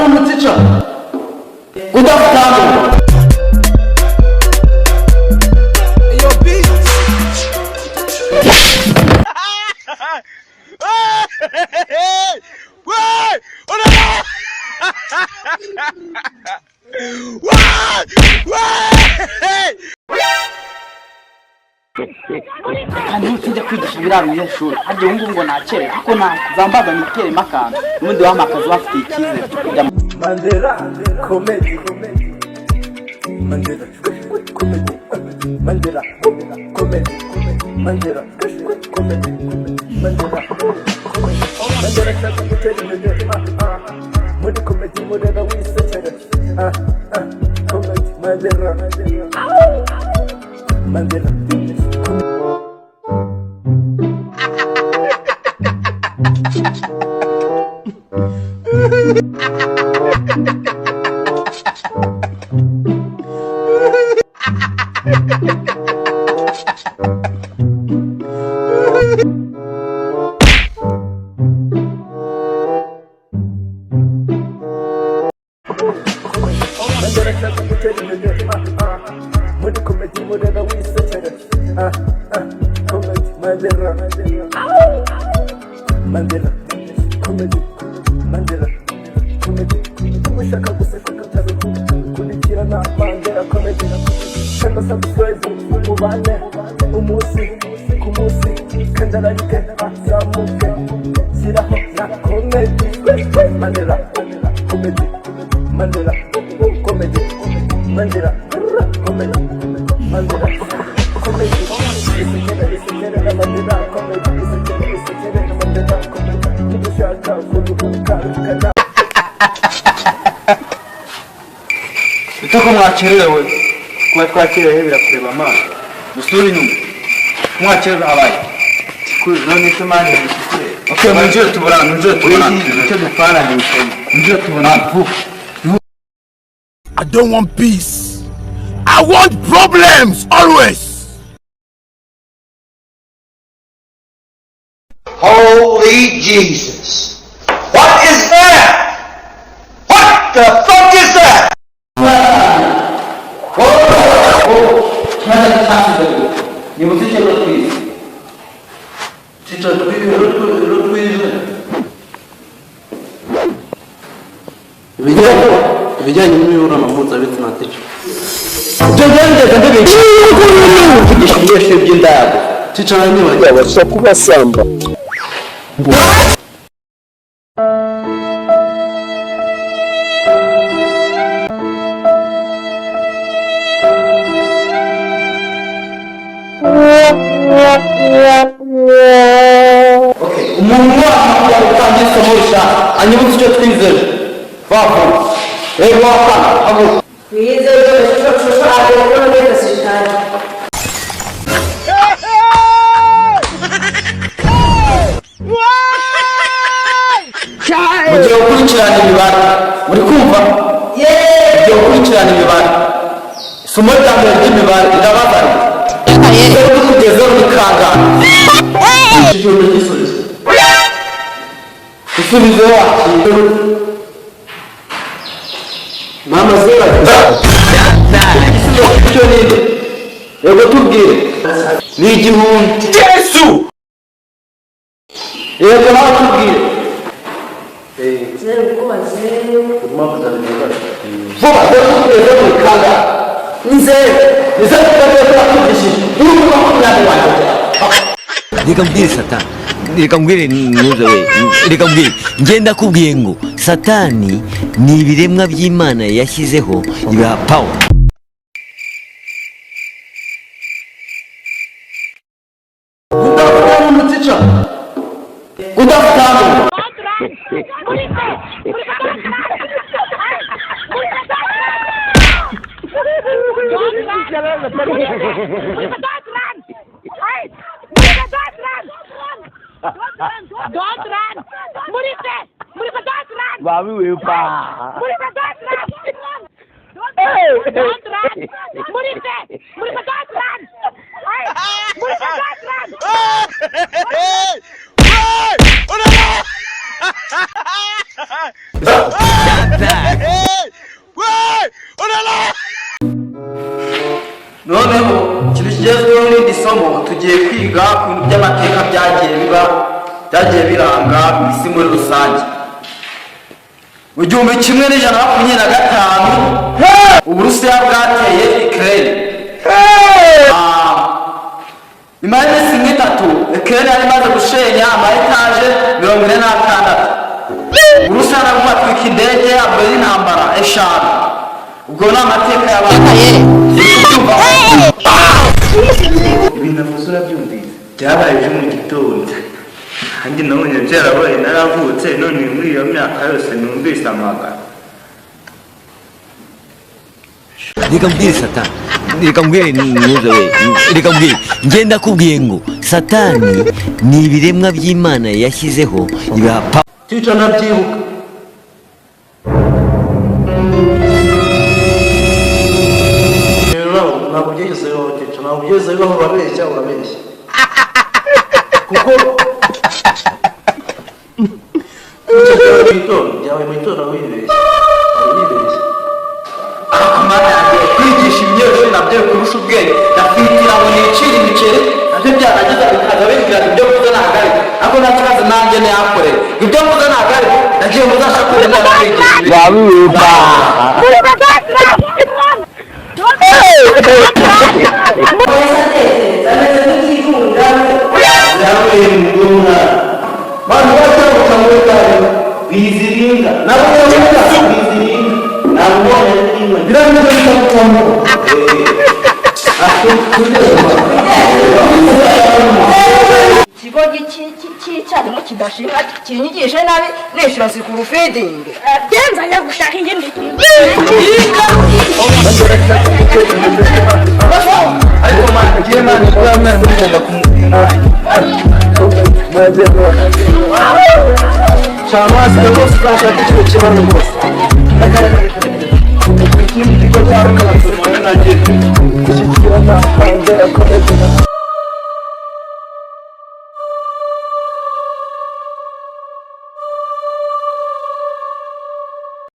Afternoon, teacher. Good afternoon. Yo, beats. Kandi ntujya kwigisha biriya binyeshuri harya ubu ngubu ngo nakere ariko zambaza niteremo akantu n'ubundi wampa akazi bafitiye icyizere cyo kujya. Mandela Comedy, Mandela Comedy, Mandela Comedy, Mandela Comedy, Mandela Comedy, Mandela ashaka gutera imbere, ah, ah. Muri comedy murera wisekera, ah, ah. Comedy Mandela, Mandela Comedy. Mandela ashaka gutera imbere, ah, ah. Muri comedy murera wisekera, ah, ah. Comedy Mandela, Mandela Comedy, Mandela Comedy. Niba ushaka guseka kataruhuka, kurikirana Mandela Comedy, kanda subscribe mubane umunsi ku munsi, kanda like azamuke, shyiraho na comedy. Mandela Comedy, Mandela Comedy, Mandela Comedy, Mandela Comedy. Isekere isekere na Mandela Comedy, isekere isekere na Mandela Comedy. Niba ushaka kuruhuka rukana. Bita ko mwakerewe. Kuba twakerewe birakureba amaso. Dusubire inyuma. Mwakerewe habaye. None se man. Okay, mwinjire tubonane, mwinjire tubonane. Icyo dupfana ni isomo. Mwinjire tubonane vuba. I don't want peace. I want problems always. Holy Jesus. What is that? What the fuck is that? Ikibazo cyasigaye nibuze icyo twize. Teacher, twize ibijyanye n'imibonano mpuzabitsina, teacher. Ibyo byangeze ndibica kuvugisha umunyeshuri by'indago. Teacher, nanjye Yabasha kubasamba. Umuntu wese utangiye isomo rishaka anyibutse icyo twizeje vuba vuba. Rero wakana haguruka. Twize ibyo. Mugiye gukurikirana imibare, muri kumva? Mugiye gukurikirana imibare. Isomo rya mbere ry'imibare rirabaza: zeru kugeza muri kangahe? Igisubizo. Isubizo wakira. Mama zera. Igisubizo cyo ni nde? Yego, tubwire. Ni 1000. Yesu! Yego, nawe tubwire. Zeru kuba zeru. Vuba, zeru kugeza muri kangahe? Ni zeru. Ni zeru kugeza turakuvugishije uri muri 20 wanjye. Reka mbwire satani, reka mbwire ntuze we, reka mbwire ngenda kubwiye ngo satani ni ibiremwa by'Imana yashyizeho ibiha power. Good afternoon, teacher. Good afternoon. Don't run! Murife! Murife, don't run! Murife, don't run! Don't run! Murife! Murife, don't run! Murife, don't run! attack. Noneho ikintu kigezweho n'irindi somo tugiye kwiga ku bintu by'amateka byagiye biba, byagiye biranga isi muri rusange. Mu 1125, Uburusiya bwateye Ukraine. Nyuma y'iminsi nk'itatu, Ukraine yari imaze gushenya ama etaje 46. Uburusiya nabwo batwika indege yabwo y'intambara eshanu. Ubwo ni amateka y'abantu. Ibintu avuze urabyumvise? Byabaye ejo mu gitondo, nanjye nabonye byarabaye naravutse. None muri iyo myaka yose numvise amagana. Reka mbwire satani, reka mbwire ntuze we, reka mbwire. Ngenda kubwiye ngo satani ni ibiremwa by'Imana yashyizeho ibiha. Teacher, ndabyibuka. Rero ntabwo byigeze bibaho, teacher, ntabwo byigeze bibaho. Urabeshya, urabeshya, kuko teacher, byabaye mu itora, byabaye mu itora. Wibeshya, wari wibeshya. Mana yanjye, kwigisha ibinyeshuri nabyo kurusha ubwenge. Ndakwitira ngo nicire imiceri, nabyo byaragiza bikaza bimbwira ngo ibyo mvuze ntabwo ari, ariko nta kibazo, nanjye niyakorere. Ibyo mvuze ntabwo ari, nagiye muzashaka undi kwigisha ibindi. Muri the don't run. Run. Don't Ameze nk'ikirunga. Byabaye mu bw'umwana. Bantu batambuka muri gare biziringa nabo biziringa, ntabwo ubonye n'inkoni birameze bitandukanye. Ikigo cy'icyarimu kidashinga kinyigishe nabi, nishyura school feeding. Genza njya gushaka iyindi. Ariko man, ngiye man, uriya mwana mugomba kumupima. Shamazi rwose, uzashaka ikintu kibazo rwose. Ikindi kigo cyawe.